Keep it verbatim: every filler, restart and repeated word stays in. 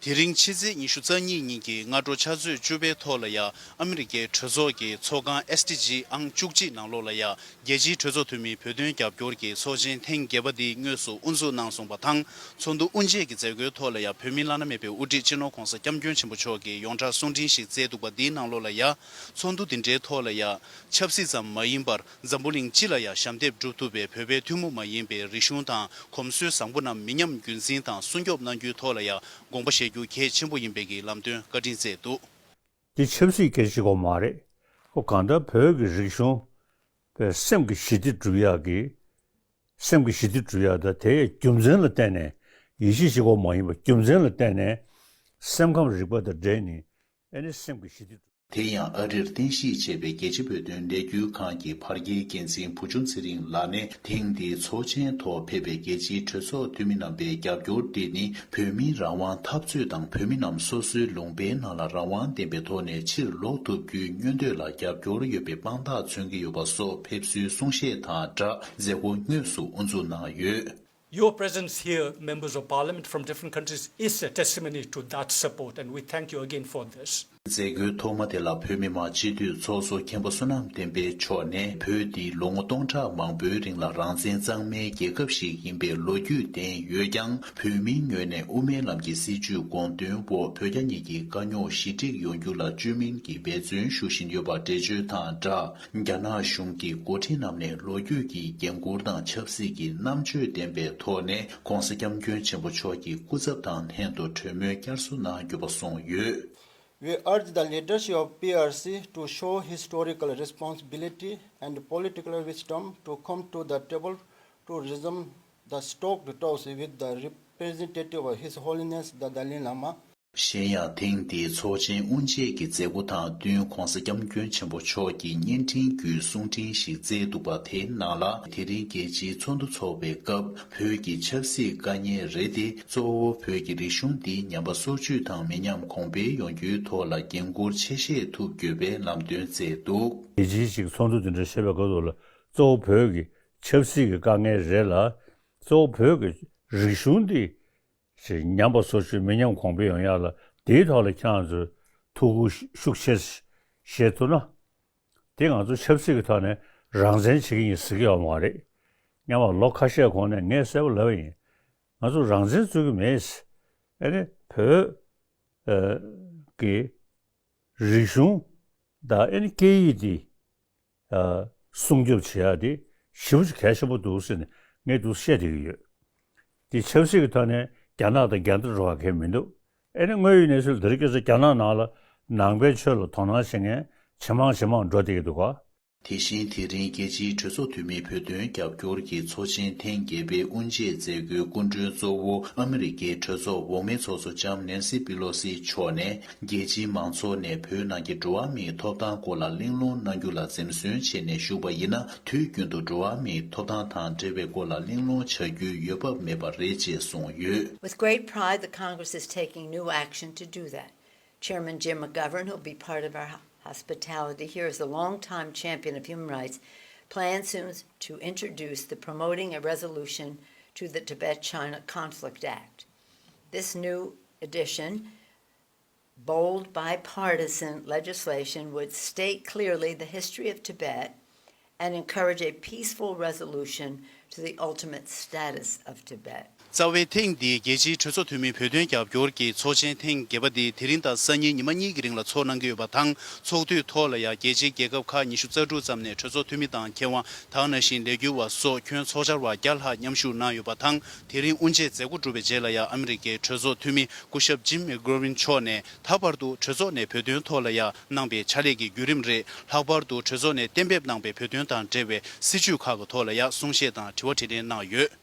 དེ་རིང་ཕྱི་ཚེས་ཉི་ཤུ་རྩ་གཉིས་ཉིན་གྱི་སྔ་དྲོ་ཕྱག་ཚོད་བཅུ་པའི་ཐོག་ལ་ཡ། ཨ་མི་རི་ཀའི་གྲོས་ཚོགས་ཀྱི་ཚོགས་ཁང་ཨེས་ཊི་ཇི་ཨང་བཅུ་གཅིག་ནང་ལོགས་ལ་ཡ། རྒྱལ་སྤྱིའི་གྲོས་ཚོགས་འཐུས་མིའི་བོད་དོན་རྒྱབ་སྐྱོར་གྱི་ཚོགས་ཆེན་ཐེངས་བརྒྱད་པ་འདི་དངོས་སུ་དབུ་འཛུགས་གནང་སོང་བ་དང་། ཚོགས་འདུ་དབུ་འབྱེད་ཀྱི་མཛད་སྒོའི་ཐོག་ལ་ཡ། བོད་མི་བླ་ན་མེད་པའི་དབུ་ཁྲིད་སྤྱི་ནོར་༧གོང་ས་༧སྐྱབས་མགོན་ཆེན་པོ་མཆོག་གིས་ཡོངས་གྲགས་གསུང་འཕྲིན་ཞིག་བསྩལ་འདུག་པ། འདིའི་ནང་ལོགས་ལ་ཡ། ཚོགས་འདུ་འདི་འདྲའི་ཐོག་ལ་ཡ། ཆབ་སྲིད་ཙམ་མ་ཡིན་པར། འཛམ་བུ་གླིང་སྤྱི་ལ་ཡ་ཞབས་འདེགས་སྒྲུབ་ཐུབ་པའི་བོད་པའི་ཐུན་མོང་མ་ཡིན་པའི་རིག་གཞུང་དང་གོམས་སྲོལ་བཟང་པོ་རྣམས་མི་ཉམས་རྒྱུན་འཛིན་དང་སྲུང་སྐྱོབ་གནང་རྒྱུའི་ཐོག་ལ་ཡ། དགོངས་པ་བཞེས་རྒྱུ་གལ་ཆེན་པོ་ཡིན་པའི་གི་ལམ་སྟོན་བཀའ་དྲིན་བསྩལ་འདུག། འདི་ཆབ་སྲིད་སྐད་ཆ་གཅིག་པོ་མ་རེད། ཁོ་གང་ལྟར་བོད་ཀྱི་རིག་གཞུང་པའི་སེམས་ཀྱི་ཞི་བདེ་སྒྲུབ་ཡག་གི། སེམས་ཀྱི་ཞི་བདེ་སྒྲུབ་ཡག་དང་དེའི་རྒྱུ་མཚན་ལ་བརྟེན་ནས། ཡིད་ཆེས་གཅིག་པོ་མ་ཡིན་པར་རྒྱུ་མཚན་ལ་བརྟེན་ནས། སེམས་ཁམས་རིག་པ་དང་འབྲེལ་ནས་ཨ་ནི་སེམས་ཀྱི་ཞི་བདེ་སྒྲུབ། དེ་ཡང་ཨ་རིར་རྟེན་གཞི་བྱས་པའི་རྒྱལ་སྤྱི་བོད་དོན་ལས་འགུལ་ཁང་གི་ཕར་རྒྱལ་འགན་འཛིན་བུ་ཆུང་ཚེ་རིང་ལགས་ནས། ཐེངས་འདིའི་ཚོགས་ཆེན་ཐོག་ཕེབས་པའི་རྒྱལ་སྤྱིའི་གྲོས་ཚོགས་འཐུས་མི་རྣམ་པའི་རྒྱབ་སྐྱོར་འདི་ནི། བོད་མིའི་རང་དབང་འཐབ་རྩོད་དང་། བོད་མི་རྣམས་སོ་སོའི་ལུང་པའི་ནང་ལ་རང་དབང་ལྡན་པའི་ཐོག་ནས་ཕྱིར་ལོག་ཐུབ་རྒྱུའི་མངོན་འདོད་ལ་རྒྱབ་སྐྱོར་ཡོད་པའི་དཔང་རྟགས་མཚོན་གྱི་ཡོད་པ་སོགས་ཕེབས་བསུའི་གསུང་བཤད་དང་སྦྲགས། མཛད་སྒོ་དངོས་སུ་དབུ་འཛུགས་གནང་ཡོད། Your presence here, members of parliament from different countries, is a testimony to that support, and we thank you again for this. མཛད་སྒོའི་ཐོག་མ་དེ་ལ་བོད་མི་མང་སྤྱི་འཐུས་ཚོགས་གཙོ་མཁན་པོ་བསོད་ནམས་བསྟན་འཕེལ་མཆོག་ནས། བོད་འདི་ལོ་ངོ་སྟོང་ཕྲག་མང་པོའི་རིང་ལ་རང་བཙན་གཙང་མའི་རྒྱལ་ཁབ་ཞིག་ཡིན་པའི་ལོ་རྒྱུས་ལྡན་ཡོད་ཀྱང་། བོད་མིའི་ངོས་ནས་དབུ་མའི་ལམ་གྱི་སྲིད་བྱུས་དགོངས་དོན་འོག་བོད་རྒྱ་གཉིས་ཀྱི་དཀའ་རྙོག་ཞི་འགྲིག་ཡོང་རྒྱུ་ལ་བཅོས་མིན་གྱི་འབད་བརྩོན་ཞུ་བཞིན་ཡོད་པ་འགྲེལ་བརྗོད་དང་སྦྲགས། རྒྱ་ནག་གཞུང་གི་འགོ་ཁྲིད་རྣམས་ནས་ལོ་རྒྱུས་ཀྱི་འགན་འཁུར་དང་ཆབ་སྲིད་ཀྱི་རྣམ་དཔྱོད་ལྡན་པའི་ཐོག་ནས། ྋགོང་ས་ྋསྐྱབས་མགོན་ཆེན་པོ་མཆོག་གི་སྐུ་ཚབ་དང་ལྷན་དུ་གྲོས་མོལ་བསྐྱར་གསོ་གནང་རྒྱུ་གསུངས་ཡོད། We urge the leadership of P R C to show historical responsibility and political wisdom to come to the table to resume the stocked talks with the representative of His Holiness the Dalai Lama. གཞན་ཡང་ཐེངས་འདིའི་ཚོགས་ཆེན་དབུ་འབྱེད་ཀྱི་མཛད་སྒོ་དང་བསྟུན་༧གོང་ས་༧སྐྱབས་མགོན་ཆེན་པོ་མཆོག་གིས་བརྙན་འཕྲིན་བརྒྱུད་གསུང་འཕྲིན་ཞིག་བསྩལ་འདུག་པ། དེའི་ནང་ལ། དེ་རིང་རྒྱལ་སྤྱིའི་ཚོགས་འདུ་འཚོགས་པའི་སྐབས། བོད་ཀྱི་ཆབ་སྲིད་དཀའ་ངལ་རེ་སྟེ། གཙོ་བོ་བོད་ཀྱི་རིག་གཞུང་འདི་ཉམས་པ་སོར་ཆུད་དང་མི་ཉམས་གོང་འཕེལ་ཡོང་རྒྱུའི་ཐོག་ལ་འགན་འཁུར་ཆེ་བཞེས་ཐུབ་དགོས་པའི་ལམ་སྟོན་བསྩལ་འདུག། རྒྱལ་སྤྱིའི་ཅིག་ཚོགས་འདུ་འདི་འདྲ་བཤད་པའི་སྐབས་སུ་ལ། གཙོ་བོ་བོད་ཀྱི་ཆབ་སྲིད་ཀྱི་དཀའ་ངལ་རེ་ལ། གཙོ་བོ་བོད་ཀྱི་རིག་གཞུང་འདི་ཞེས་ཉམས་པ་སོར་ཆུད་མི་ཉམས་གོང་འཕེལ་ཡོང་ཡག་ལ། དེའི་ཐོག་ལ་ཁྱེད་རང་ཚོས་ཐུགས་ཁུར་ཤུགས་ཆེ་བཞེས་ཐུབ་ན། དེ་ང་ཚོ་ཆབ་སྲིད་ཀྱི་ཐོག་ནས་རང་བཙན་བྱེད་ཀྱི་ཡིན་ཟེར་གྱི་ཡོད་མ་རེད། སྔོན་མ་ལོ་ཁ་ཤས་གོང་ནས་ངས་གསལ་པོ་ལབ་པ་ཡིན། ང་ཚོ་རང་བཙན་རྩོད་ཀྱི་མེད། ཨ་ནི་བོད་ཨ་ཀྱི་རིག་གཞུང་དང་ཨ་ནི་སྐད་ཡིག་འདི་ཨ་སྲུང་སྐྱོབ་བྱེད་ཡག་དེ་ཞེ་པོ་ཅིག་གལ་ཆེན་པོ་འདུག་ཟེར་ནས་ངས་འདུག་བཤད་བསྡད་ཀྱི་ཡོད། དེ་ཆབ་སྲིད་ཀྱི་ཐོག་ནས་རྒྱ་ནག་དང་འགལ་ཟླ་འགྲོ་བ་གང་ཡང་མི་འདུག། ཨ་ནི་དངོས་ཡོད་གནས་ཚུལ་འདིར་སྐྱེས་ཚེ་རྒྱ་ནག་ནང་ལ་ནང་པའི་ཆོས་ལ་དོ་སྣང་བྱེད་མཁན་ཇེ་མང་ཇེ་མང་འགྲོ་བསྡད་ཀྱི་འདུག་ག། དེ་བཞིན་དེ་རིང་རྒྱལ་སྤྱིའི་གྲོས་ཚོགས་འཐུས་མིའི་བོད་དོན་རྒྱབ་སྐྱོར་གྱི་ཚོགས་ཆེན་ཐེངས་བརྒྱད་པའི་དབུ་འབྱེད་མཛད་སྒོའི་སྐུ་མགྲོན་གཙོ་བོ་ཨ་མི་རི་ཀའི་གྲོས་ཚོགས་འོག་མའི་ཚོགས་གཙོ་ལྕམ་ནེན་སི་པི་ལོ་སི་མཆོག་ནས། རྒྱལ་སྤྱིའི་མང་ཚོགས་ནས་བོད་ནང་གི་འགྲོ་བ་མིའི་ཐོབ་ཐང་སྐོར་ལ་གླེང་སློང་གནང་རྒྱུ་ལ་འཛེམ་ཟོན་བྱས་ནས་བཞུགས་པ་ཡིན་ན། དུས་རྒྱུན་དུ་འགྲོ་བ་མིའི་ཐོབ་ཐང་དང་འབྲེལ་བའི་སྐོར་ལ་གླེང་སློང་བྱ་རྒྱུའི་འོས་བབ་མེད་པ་རེད་ཅེས་གསུངས་ཡོད། With great pride, the Congress is taking new action to do that. Chairman Jim McGovern, who'll be part of our hospitality here as a longtime champion of human rights, plans soon to introduce the Promoting a Resolution to the Tibet-China Conflict Act. This new addition, bold bipartisan legislation, would state clearly the history of Tibet and encourage a peaceful resolution to the ultimate status of Tibet. རྩ་བའི་ཐེངས་འདིའི་རྒྱལ་སྤྱིའི་གྲོས་ཚོགས་འཐུས་མིའི་བོད་དོན་རྒྱབ་སྐྱོར་གྱི་ཚོགས་ཆེན་ཐེངས་བརྒྱད་པ་འདི་དེ་རིང་དང་སང་ཉིན་ཉི་མ་གཉིས་ཀྱི་རིང་ལ་ཚོགས་གནང་གི་ཡོད་པ་དང་། ཚོགས་དུས་ཐོག་ལ་ཡང་རྒྱལ་སྤྱིའི་རྒྱལ་ཁབ་ཁག་ཉི་ཤུ་རྩ་དྲུག་ཙམ་ནས་གྲོས་ཚོགས་འཐུས་མི་དང་མཁས་དབང་། དེ་ནང་བཞིན་ལས་འགུལ་བ་སོགས་ཁྱོན་ཚོགས་བཅར་བ་བརྒྱ་ལྷག་མཉམ་ཞུགས་གནང་ཡོད་པ་དང་། དེ་རིང་དབུ་འབྱེད་མཛད་སྒོ་གྲུབ་པའི་རྗེས་ལ་ཡང་ཨ་མི་རི་ཀའི་གྲོས་ཚོགས་འཐུས་མི་སྐུ་ཞབས་ཇིམ་མེག་གྷོ་ཝིན་མཆོག་ནས། ད་བར་དུ་གྲོས་ཚོགས་ནས་བོད་དོན་ཐོག་ལ་ཡང་གནང་པའི་ཕྱག་ལས་ཀྱི་བརྒྱུད་རིམ་རེད། ལྷག་པར་དུ་གྲོས་ཚོགས་ནས་གཏན་འབེབས་གནང་པའི་བོད་དོན་དང་འབྲེལ་བའི་སྲིད་བྱུས་ཁག་གི་ཐོག་ལ་ཡང་གསུང་བཤད་དང་དྲི་བ་དྲིས་ལན་གནང་ཡོད།